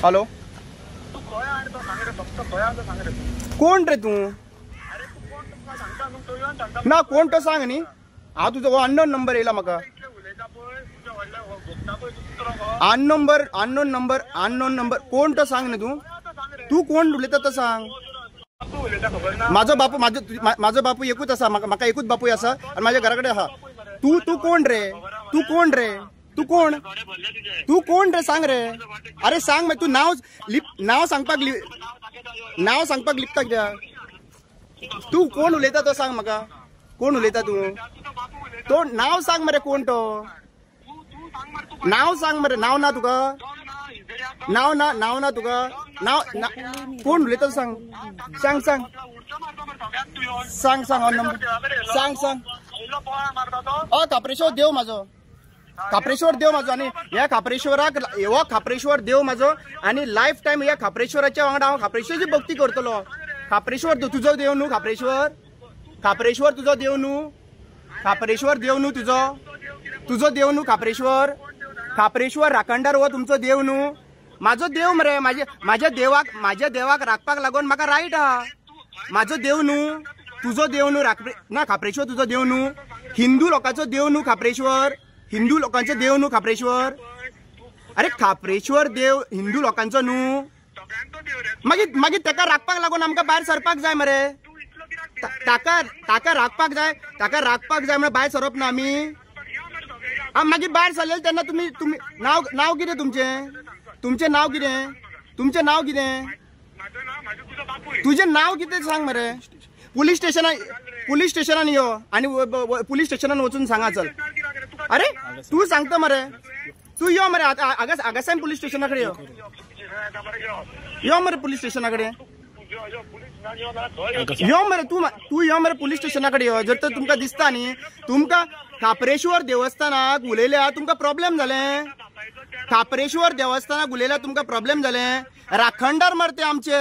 Hello कोण रे तूं? ना कोण तो सांग न्ही. हांव तुजो अननोन नंबर येयला म्हाका. Unknown number unknown number unknown number कोण तो सांग न्ही. तूं तूं कोण उलयता तो सांग. म्हाजो बापू म्हाजो बापू एकूच आसा. म्हाका एकूच बापूय आसा आनी म्हाज्या घरा कडेन आसा. तूं तूं कोण रे? तूं कोण रे? तूं कोण? तूं कोण रे सांग रे. अरे सांग मागीर. तूं नांव लिप नांव सांगपाक नांव सांगपाक लिपता कित्याक? तूं कोण उलयता तो सांग म्हाका. कोण उलयता तूं? तो नांव सांग मरे. कोण तो? नांव सांग मरे. नांव ना तुका? नांव ना? नांव ना तुका? नांव कोण उलयता सांग. सांग सांग सांग सांग नंबर सांग सांग. हय खाप्रेश्वर देव म्हाजो. खाप्रेश्वर देव म्हाजो. आनी ह्या खाप्रेश्वराक हो खाप्रेश्वर देव म्हाजो आनी लायफ टायम ह्या खाप्रेश्वराच्या वांगडा हांव खाप्रेश्वराची भक्ती करतलो. खाप्रेश्वर तुजो देव न्हू? खाप्रेश्वर खाप्रेश्वर तुजो देव न्हू? खाप्रेश्वर देव न्हू तुजो? तुजो देव न्हू खाप्रेश्वर? खाप्रेश्वर राखणदार हो तुमचो देव न्हू? म्हाजो देव मरे. म्हाज्या देवाक म्हाज्या देवाक राखपाक लागून म्हाका रायट आहा. म्हाजो देव न्हू? तुजो देव न्हू? ना खाप्रेश्वर तुजो देव न्हू? हिंदू लोकांचो देव न्हू खाप्रेश्वर? हिंदू लोकांचो देव न्हू खाप्रेश्वर? अरे खाप्रेश्वर देव हिंदू लोकांचो न्हू? मागीर मागीर तेका राखपाक लागून आमकां भायर सरपाक जाय मरे. ताका ताका राखपाक जाय. ताका राखपाक जाय म्हणून भायर सरप ना आमी. मागीर भायर सरले तेन्ना तुमी तुमी नांव नांव कितें तुमचें? तुमचें नांव कितें? तुमचें नांव कितें? तुजें नांव कितें सांग मरे. पुलीस स्टेशनान पुलीस स्टेशनान यो आनी पुलीस स्टेशनान वचून सांगा चल. अरे तूं सांगता मरे. तूं यो मरे आगासाहेब पुलीस स्टेशना कडेन यो. यो मरे पुलीस स्टेशना कडेन यो मरे. तूं तूं यो मरे पुलीस स्टेशना कडेन यो. जर तर तुमकां दिसता न्ही तुमकां खाप्रेश्वर देवस्थानाक उलयल्या तुमकां प्रॉब्लेम जालें. खाप्रेश्वर देवस्थानाक उलयल्या तुमकां प्रॉब्लेम जालें. राखणदार मरे ते आमचे.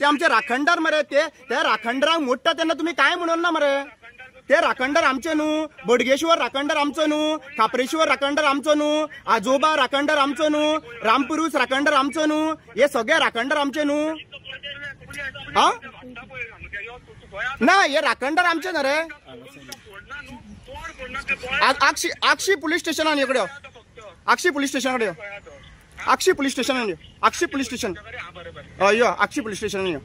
ते आमचे राखणदार मरे. ते त्या राखणदारांक मोडटा तेन्ना तुमी कांय म्हणून ना मरे. ते राखणदार आमचे न्हू. बडगेश्वर राखणदार आमचो न्हू. खाप्रेश्वर राखणदार आमचो न्हू. आजोबा राखणदार आमचो न्हू. रामपुरूस राखणदार आमचो न्हू. हे सगळे राखणदार आमचे न्हू. हा ना हे राखणदार आमचे ना रे. आक्षी आक्षी पुलीस स्टेशनान इकडे. आक्षी पुलीस स्टेशना कडेन यो. आक्षी पुलीस स्टेशनान यो. आक्षी पुलीस स्टेशन हय यो. आक्षी पुलीस स्टेशनान यो.